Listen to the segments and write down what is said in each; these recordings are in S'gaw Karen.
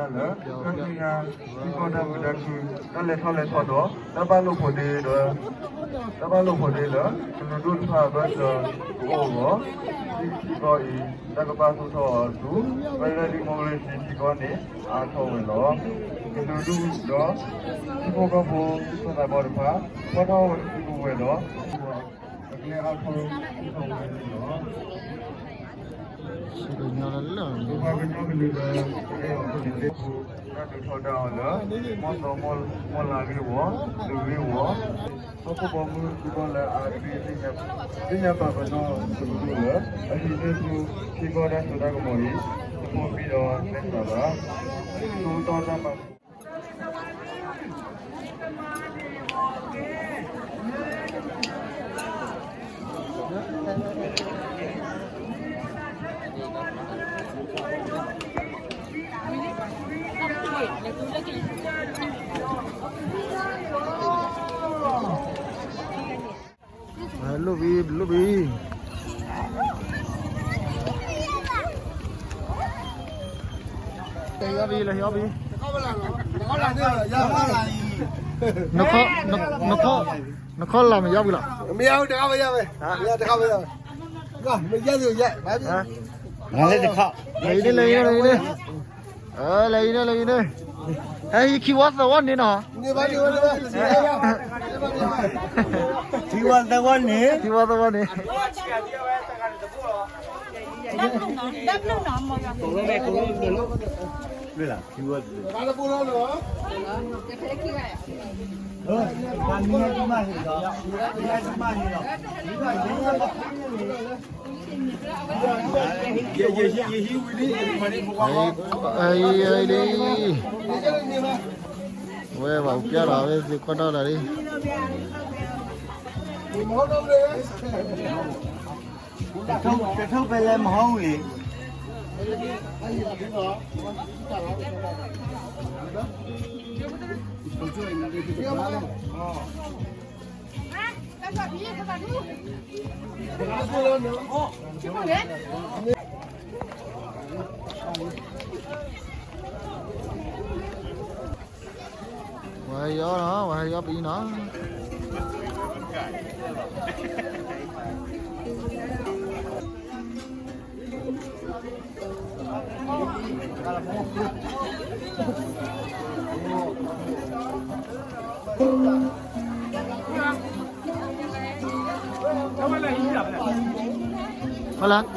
လၢ တၢ်သ့ၣ်ညါ ထံကီၢ်တၢ်မုာ်တၢ်ခုၣ် တၢ်လဲၤထီၣ်လဲၤထီဒီး တၢ်ဘၣ်လိာ်ဖိးဒ့ဒီး တၢ်ဘၣ်လိာ်ဖိးဒ့လၢ ကလုာ်ဒူၣ်တဖၣ်အဘၢၣ်စၢၤကအိၣ်အဂီၢ် ထံကီၢ်အံၤ တၢ်ကဘၣ်သူၣ်ထီၣ်အီၤအပူၤ ဖဲလၢ democracy ထံကီၢ်န့ၣ် အါထီၣ်ဝဲလီၤ. ကလုာ်ဒူၣ်ဒီး ထံဖိကီၢ်ဖိ သ့ၣ်တဖၣ်တဖၣ် ဖီၣ်ထီၣ်ဝဲဒၣ်ဝဲဒီး ကလဲၤအါထီၣ် ထံကီၢ်ဝဲန့ၣ်လီၤ. ပှၤကညီလၢ တၢ်ဒုးထီဒါအီၤလၢ မီၢ်သီမီၢ်လၤဂ့ၢ်ဝီၤ သုးဂ့ၢ်ဝီၤ ဟီၣ်ခိၣ်ဘီမုၢ် သုးကီၣ်လၢအါတက့ၢ် သ့ၣ်ညါပာ်ပနီၣ်တကလုာ်လၢ အဟံးန့ၢ်ဆူ ထံကီၢ်တၢ်စိတၢ်ကမီၤအံၤ တဖိးဘံဒီးနဲၣ်သးဘၣ်. ဆူတီတၢ်ပာ် လိၣ်ဘံ လိၣ်ဘံ လဲၤဟံးအီၣ်ဘံ လဲၤဟံးအီၣ်ဘံ နခီၣ်လၢ်မ့ၢ်ယါဘံလီၤ မ့ၢ်ယါတခါမ့ၢ်ယါဝဲ မ့ၢ်ယါတခါမ့ၢ်ယါဝဲ လဲၤအံၤန့ၣ် လဲၤအံၤန့ၣ် လဲၤအံၤန့ၣ် လဲၤအံၤန့ၣ် လဲၤအံၤန့ၣ် ဟဲဟံးခံဝီသၢဝီန့ၣ်နီၤ ခံဝီသၢဝီန့ၣ် ခံဝီသၢဝီန့ၣ် ဝဲဘၣ်ပျၢ်လီၤဝဲသ့ၣ်ကွၢ်ထီၣ်လီၤလံ တထုးဖဲလဲၣ်မဟီၣ်ဝံၤလံ ဝဲယီၤနီၤ ဝဲယီၤပအံၤနီၤ ဟလၢ ထီ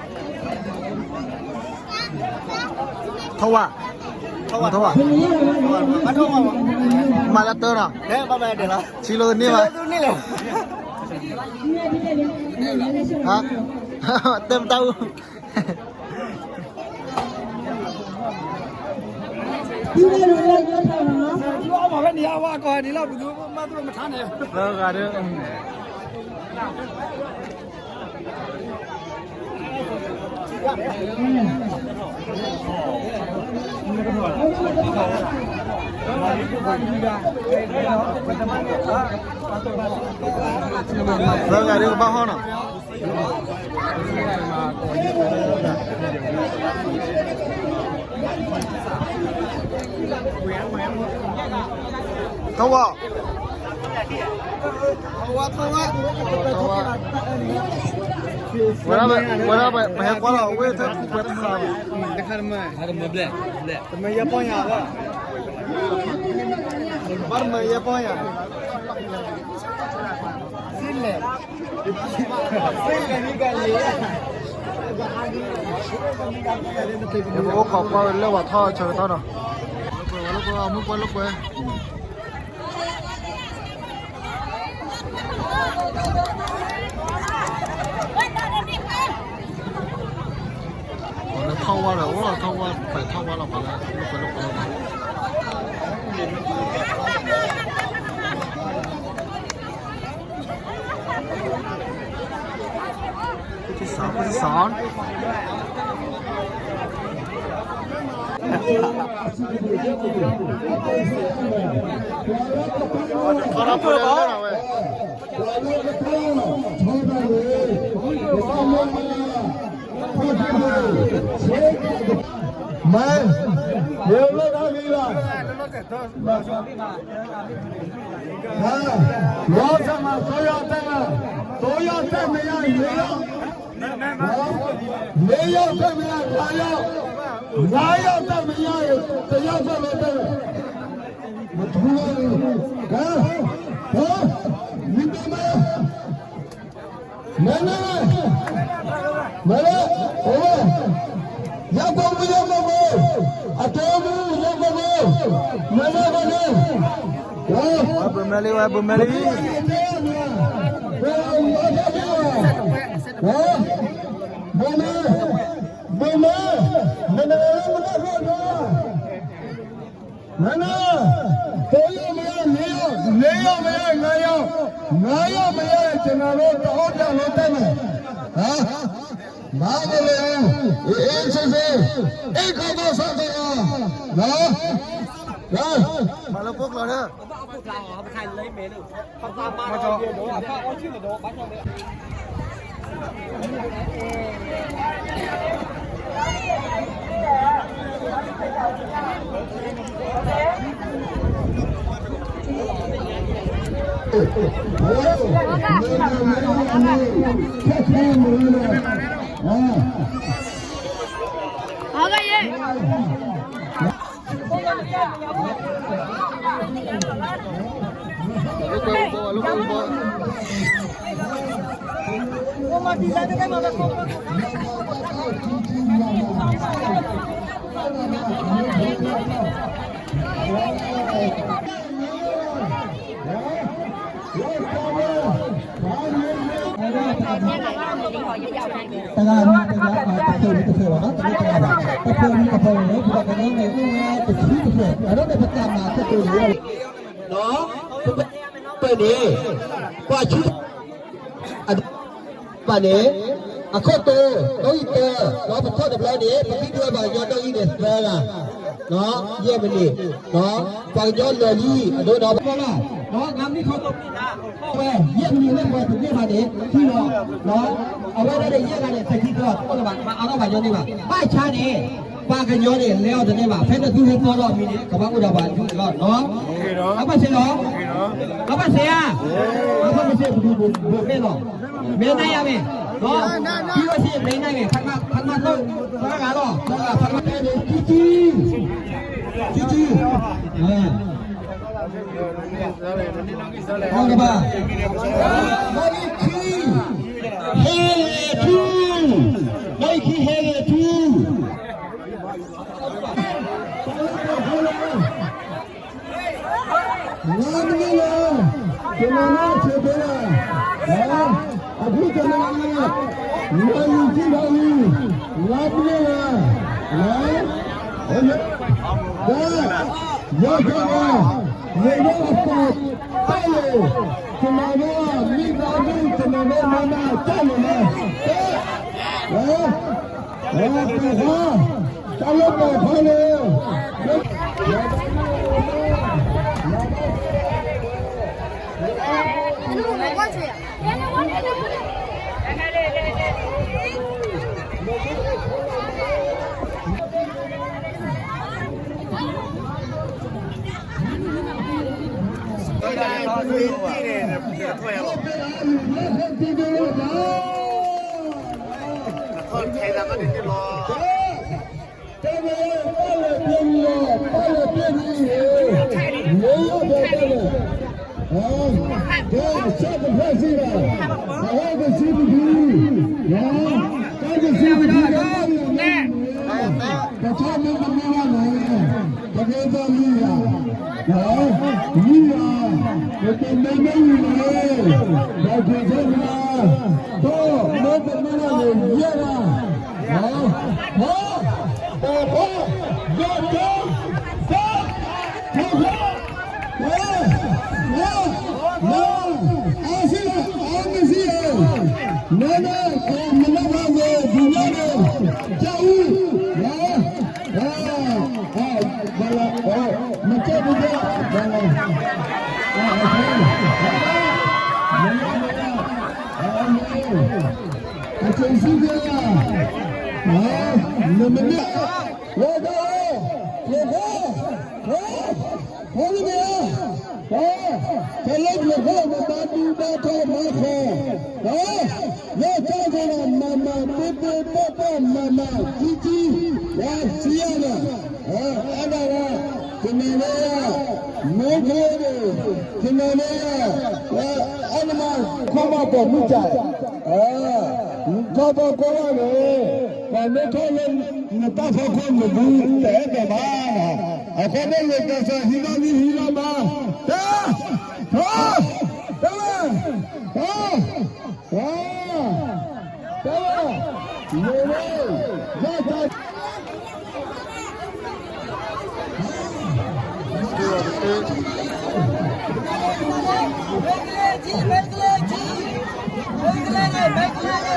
ၣ်ဝါ ထီၣ်ဝါ မၤလၢတၢၢ်နီၤ ဆံလိာ်တန့ၢ်ဘၣ် တၢၢ်မတၤအူ သၢဂၤဒၣ် သၢဂၤဒၣ်ကဘၣ်ဟီၣ်နီၤ ထီၣ်ဝါ ထီၣ်ဝါ ထီၣ်ဝါ ဝဲဒၣ် ဝဲဒၣ်ပဟဲကွၢ်လီၤ အဝဲထဲခူပှဲၤတခါဘၣ်, တမၢယဲပီၢ်ယၤ, ဘၣ်တမၢယဲပီၢ်ယၤ, အိၣ်ခိးကွၢ်ဝဲလၢပှၤထီၣ်ဆၢကတီၢ်နီၤ, လၢပှဲၤဝဲလၢပှဲၤ မုၢ်ပှဲၤလၢပှဲၤ ပှၤလၢထီၣ်ဝါဒီး အိၣ်လီၤထီၣ်ဝါ ပှၤထီၣ်ဝါလီၤ ပှၤလၢလၢပှဲၤလၢပှဲၤလီၤ, မ့ၢ် ယလိၣ်တၢ်မံၤလီၤ, လီၤစၢ်မး သိယီၣ်တဲၣ်, သိယီၣ်တဲၣ်မ့ၢ်ယါ လေးယောက်, လေးယောက်တဲမ့ၢ်ယါ ငါးယောက်, ငါးယောက်တဲမ့ၢ်ယါ တစ်ယောက်ပဲလို့တဲ, မထူးဘူး, ဟမ်, ဟမ်, မင်းမင်း မ့ၢ်န့ၣ်, မ့ၢ်န့ၣ်, အိၣ်, ယၤကိာ်မုၣ် ယၤကိာ်မုၣ်, အကိာ်မုၣ် ယၤကိာ်မုၣ်, မ့ၢ်န့ၣ် မ့ၢ်န့ၣ်, ဝဲဘုမဲလံ ဝဲဘုမဲလံ, ဝဲ, ဘုမဲ, ဘုမဲ, မ့ၢ်န့ၣ် မ့ၢ်န့ၣ် မ့ၢ်န့ၣ် မ့ၢ်န့ၣ်, သိယီၣ်မ့ၢ်ယါ လေးယောက်, လေးယောက်မ့ၢ်ယါ ငါးယောက်, ငါးယောက်မ့ၢ်ယါ ကျွန်တော်တို့ တအိၣ်တၢ်လို့တတ်မယ်, ဟမ်, ဘာမလဲ, အေးအေးဆေးဆေး, အိမ်ခေါ်ဖို့ စားတော့, နော်, နော်, မၤလၢဖိကျိာ်န့ၣ်, တဂၤမ့ၢ်တဂၤ တဖျၢၣ်မ့ၢ်တဖျၢၣ်ဘၣ်နီၤ, တမ့ၢ်တဂၤဘၣ်, တဖျၢၣ်မ့ၢ်တဖျၢၣ်န့ၣ် ပှၤကညီန့ၣ် အိၣ်ဝဲတဆံတဖျၢၣ်, အဒိန့ၣ် ပတၢ်မၤခီတိၢ်န့ၣ် ပန့ၣ် ပှၤဆူ အဒိ ဘၣ်န့ၣ် အခီၣ်တိၢ် နီၣ်ဂံၢ်တၢ, ဒီးပထီၣ်တဘျီန့ၣ် ပမ့ၢ်ဒိဝဲပှၤကညီနီၣ်ဂံၢ်န့ၣ် သၢဂၤ, ယဲၢ်မံးနံး, ပှၤကညီလၢာ်လံ အဒိဒီး ပလီၤ, ဒီးငါမ့ၢ်ခီတိၢ်မ့ၢ်ဒၣ် ဝဲ ယဲၢ်မံးနံးလၢပှၤတန့ၢ်ဘၣ်န့ၣ် ထံၣ်လီၤ, အဝဲဒၣ်န့ၣ် ယဲၢ်ဂၤန့ၣ် တၢ်ထံၣ်တလီၤ တအိၣ်လၢၤဘၣ်, မၤအါထီၣ်ပှၤကညီန့ၣ်ဘၣ်, ဘၣ်ဆၣ်န့ၣ် ပှၤကညီန့ၣ် လဲၤအီၤတန့ၢ်ဘၣ်, ဖဲနသူဟဲသီလီၤမံၤန့ၣ် ကဘၣ်အိၣ်ဒီးပှၤဒူၣ်န့ၣ်လီၤနီၤ, အဘၣ်စ့ၢ်လီၤ, အဘၣ်စ့ၢ်ဧါ, အဘၣ်စ့ၢ် ပဒိၣ်ဘိးဘိးမဲလီၤ, မဲနါယၤမဲာ်, ဒီး ပြီးလို့ရှိရင် မဲနါယၤမဲာ် ပထမ ပထမဆုံး သၢဂၤလီၤ, သၢဂၤ ပထမ ကဲန့ၣ် ကံကံ, ကံကံ, အၢ ဟောကဘၣ်, နီၣ်ဂံၢ်ခံ, ဟဲဂဲၤထူ, နီၣ်ဂံၢ်ခံ ဟဲဂဲၤထူ, ငါးမံးနံးလီၤ, ကျွန်တော်တို့ အချိန်ပေးတာ, အခုကျွန်တော်တို့ နာရီကြည့်ပါပြီ, ငါးမံးနံးလီၤ, ဒါ ရောက်တော့ ရေတော့အပေါ် တက်လေ, ကျွန်တော်တို့ မိသားစု ကျွန်တော်တို့ မမ တက်လေ, ဟဲ, ဟဲ, တၢ်လၢပှဲၤဖီန့ၣ်, တၢ်လၢပှဲၤဖီန့ၣ်, တၢ်မၤလၢပၢ်လဲၤပျဲနံၤလီၤ, ပၢ်လဲၤပျဲနံၤလီၤ, မ့ၢ်ယီၢ်ဘၣ်တၢ်လဲၣ်, ကဲ ဆၢကဖျၢၣ်စံးဘၣ်, အဝဲကစံးတဒု, တၢ်ကစံးတဒု, ပထီၣ်မ့ၢ်တမ့ၢ်ဘၣ်န့ၣ်, ပကဲသးလွံၢ်ဂၤ, လွံၢ်ဂၤ, ပကမ့ၢ်မ့ၢ်ဝံၤန့ၣ်, ဒီးက့ၤဆၢကမၤ, ဒီးမ့ၢ်တမ့ၢ်ဘၣ်န့ၣ် ယဲၢ်ဂၤ, ဟါ, ဟါ, ပှၤ, ယီၢ်ကၠီ, သၢ, ထီၣ်ဃီ, ဝဲ, ဝဲ, ဝဲ, အါစံၣ်, အါမ့ၢ်စံၣ်ဧၢ, မ့ၢ်မ့ၢ်, မ့ၢ်မ့ၢ်ဘၣ်န့ၣ် ဒုးညါန့ၣ်, ကၠီအူ, ဝဲ, ဝဲ, ဘၣ်လၢ, မ့ၢ်ကဲဒုးညါ, ဘၣ်လၢ, အဆ့, အဆ့, အဆ့, အဆ့, နမ့ၢ်, ဝဲဒၣ်, ကျိၤဃီ, ကျိၤဃီ, ကျိၤဃီ, ကျိၤဃီ, ကျိၤဃီ, လၢတၢ်ကီမၤမၤ မ့ၢ်ပှဲၤပှဲၤပှဲၤပှဲၤမၤမၤ ကံကံ, ဝဲစံးယၤန့ၣ်, အဲၣ်ဒိးဝဲ, ကနၤန့ၣ်, မိၢ်ဖိန့ၣ်, ကနၤန့ၣ်, အဲၣ်ဒိးမၤ ခီမၤပိာ်မုၣ်တၢ်, ခီဖျိကိးဂၤန့ၣ်, ပှၤမ့ၢ်ထီၣ်လၢနတၢ်ဖီခိၣ်နဘူးတအဲၣ်ဒိးဘၣ်, အဃိန့ၣ်လံာ်ကစၢ်ဟံးထီၣ်လံဟံးထီၣ်ဘၣ်, တၢ်, တၢ်, တၢ်, တၢ်, တၢ်, တၢ်, မ့ၢ်, တၢ်, ဘဲကလဲၤထံ, ဘဲကလဲၤထံ, ဘဲကလဲၤထံ, ဘဲကလဲၤထံ,